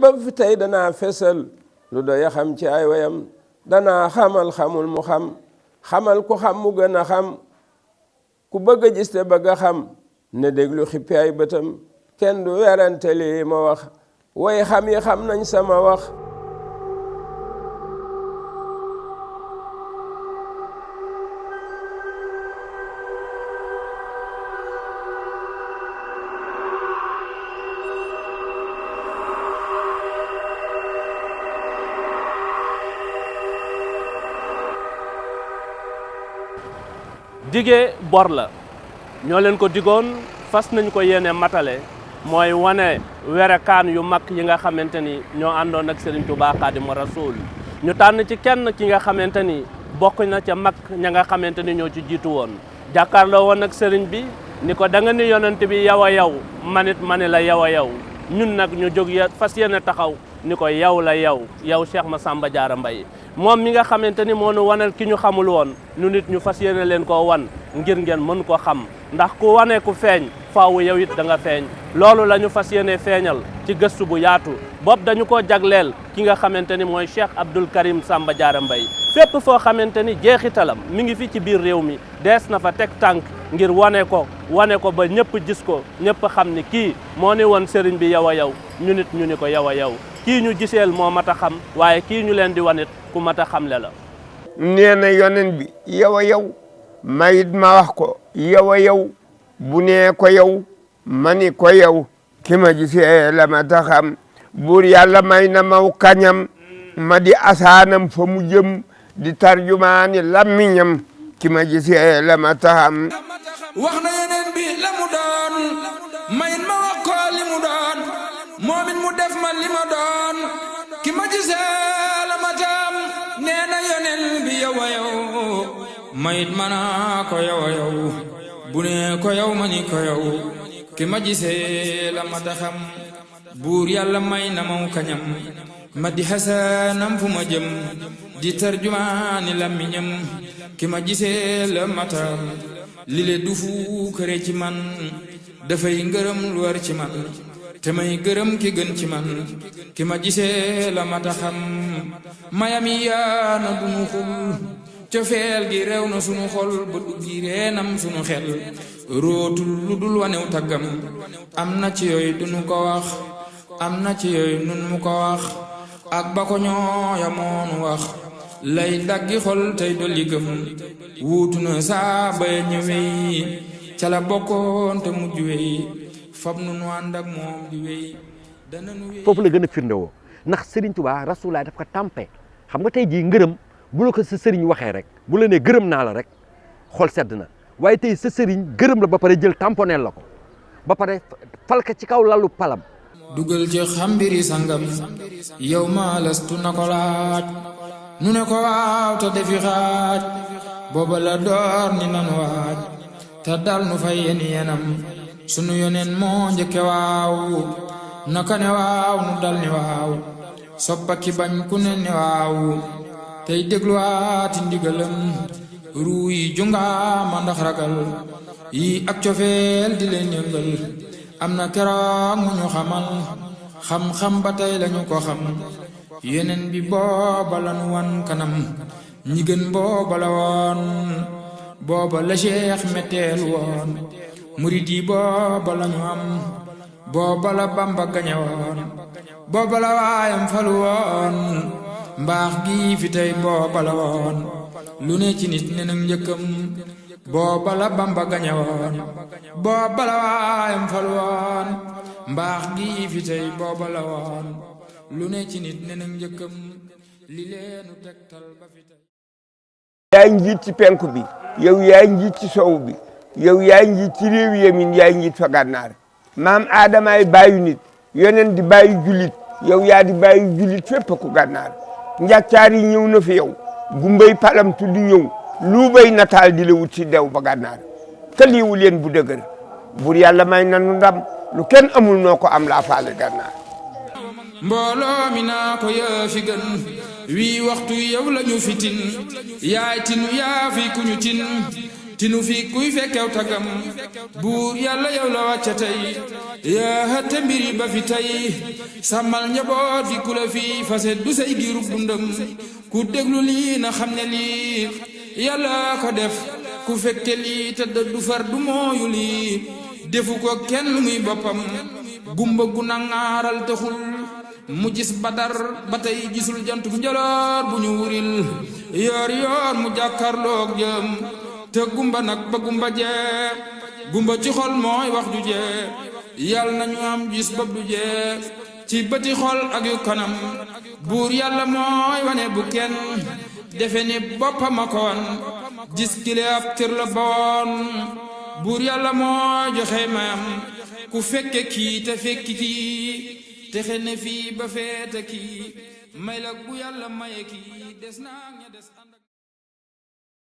ba fi tey danaa fesal lu doy xam ci ay wayam danaa xamal xamul mu xam xamal ku xam mu gën a xam ku bëgg a gis te bëgg a xam ne déglu xippi ay bëtam kenn du werante lii ma wax way xam yi xam nañ sama wax. dige bor la ñoo leen ko digoon fas nañ ko yéene matale mooy wane werekaan yu mag yi nga xamante ni ñoo àndoon ak Serigne Touba Xaadimu Rasuul ñu tànn ci kenn ki nga xamante ni bokk na ca mag ña nga xamante ni ñoo ci jiitu woon jàkkaarloo woon ak Serigne bi ni ko da nga ni yonent bi yow a yow manit ma ni la yow a yow ñun nag ñu jóg fas yéene taxaw ni ko yow la yow Cheikh Massamba Diarra Mbaye moom mi nga xamante ni moo nu wanal ki ñu xamul woon nu nit ñu fas yéene leen koo wan ngir ngeen mën ko xam ndax ku wane ku feeñ faawu yow it da nga feeñ loolu la ñu fas yéene feeñal ci gëstu bu yaatu boobu dañu ko jagleel ki nga xamante ni mooy Cheikh Abdoul Karim Samba Diarra Mbaye fépp foo xamante ni jeexitalam mi ngi fi ci biir réew mi dees na fa teg tànk ngir wane ko ba ñëpp gis ko ñëpp xam ni kii moo ni woon sëriñ bi yow a yow ñu nit ñu ni ko yow a yow kii ñu giseel moo mat a xam waaye kii ñu leen di wanit ku mat a xamle la. nee na yonen bi yow a yow mayit ma wax ko yow a yow bu nee ko yow ma ni ko yow ki ma gisee la ma ta xam buur yàlla may na maw kañam ma di asaanam fa mu jëm di tarjumaani lammiñam ki ma gisee la ma ta xam wax na yeneen bi la mu doon mayit ma wax ko li mu doon moomin mu def ma li ma doon ki ma gisee la ma ta xam nee na yeneen bi yow a yow mayit ma naa ko yow a yow bu ne ko yow ma ni ko yow ki ma gisee la ma ta xam buur yàlla may na maw kañam ma di hasanam fu ma jëm di tarjumaani lammiñam ki ma gisee la ma ta xam li le dufu këré ci man dafay ngërëm lu war ci man te may gërëm ki gën ci man ki ma gisee la ma ta xam mayami yaana dunu xul cofeel gi rew na sunu xol ba duggi reenam sunu xel rootul lu dul wanew taggam am na ci yooyu dunu ko wax am na ci yooyu nun mu ko wax ak ba ko ñooya moonu wax lay daggi xol tey dolli gëm wuutu na saa bay ñëwee ca la bokkoon te mujj wey fab nu nu ànd ak moom di wey dana nu wey foofu la gën a firndewoo ndax Serigne Touba Rasulullah daf ko tàmpe xam nga tey jii ngërëm bu la ko sa sëriñ waxee rek bu la nee gërëm naa la rek xol sedd na waaye tey sa sëriñ gërëm la ba pare jël tamponeel la ko ba pare falka ci kaw lalu palam dugal ci xambiri sangam yow ma lastu na ko laaj nu ne ko waaw te defi xaaj booba la door ni nan waaj te dal nu fay yenam sunu yoneen moo njëkke waaw naka ne waaw nu dal ni waaw soppa ki bañ ku ne ni waaw tey dégluwaati ndigalam ruu yi jungaama ndax ragal yi ak cofeel di leen yëngal am na keroog mu ñu xamal xam-xam ba tey lañu ko xam yeneen bi booba la nu wan kanam ñi gën booba la woon booba la Cheikh metteel woon murid yi booba la ñu am booba la Bamba gañe woon booba la waayam falu woon mbaax gi fi tey booba la woon lu ne ci nit ne nag njëkkam booba la Bamba gañe woon booba la waayam falu woon mbaax gi fi tey booba la woon lu ne ci nit ne nag njëkkam li leenu tegtal ba fi tey yaay njiit ci penku bi yow yaay njiit ci sow bi yow yaay njiit ci réew yemin yaay njiit fa gànnaar maam aadamaay bàyyu nit yoneen di bàyyi julit yow yaa di bàyyi julit fépp ku gànnaar njàccaar yi ñëw na fi yow gumbay palamtu di ñëw lu bay nataal di la wut si dew ba gànnaar te liiwu leen bu dëgër bur yàlla may nanu ndam lu kenn amul noo ko am laa faale gànnaar mbooloo mi naa ko yaa fi gën wii waxtu yow la ñu fitin yaay tinu yaa fi ku ñu tin tinu fi kuy fekkew tagam buur yàlla yow la wàcce tey yaa hëtte mbiri ba fi tey sàmmal njaboot fi ku la fi fase du say giirub dundam ku déglu lii na xam ne lii yàlla ko def ku fekke lii te du far du mooyu lii defu ko kenn muy boppam gumba gu nangaaral taxul mu gis badar ba tey gisul jantum njoloor bu ñu wuril yoor yoor mu jàkkarloog jëm te gumba nag ba gumba jee gumba ci xol mooy wax ju jee yàlla nañu am gis bopp du jee ci bëti xol ak yu kanam buur yàlla mooy wane bu kenn defe ni boppama koon gis kile ab cër la boon buur yàlla mooy joxe mayam ku fekke kii te fekki kii te xene fii ba feete kii may la bu yàlla maye kii des na ña des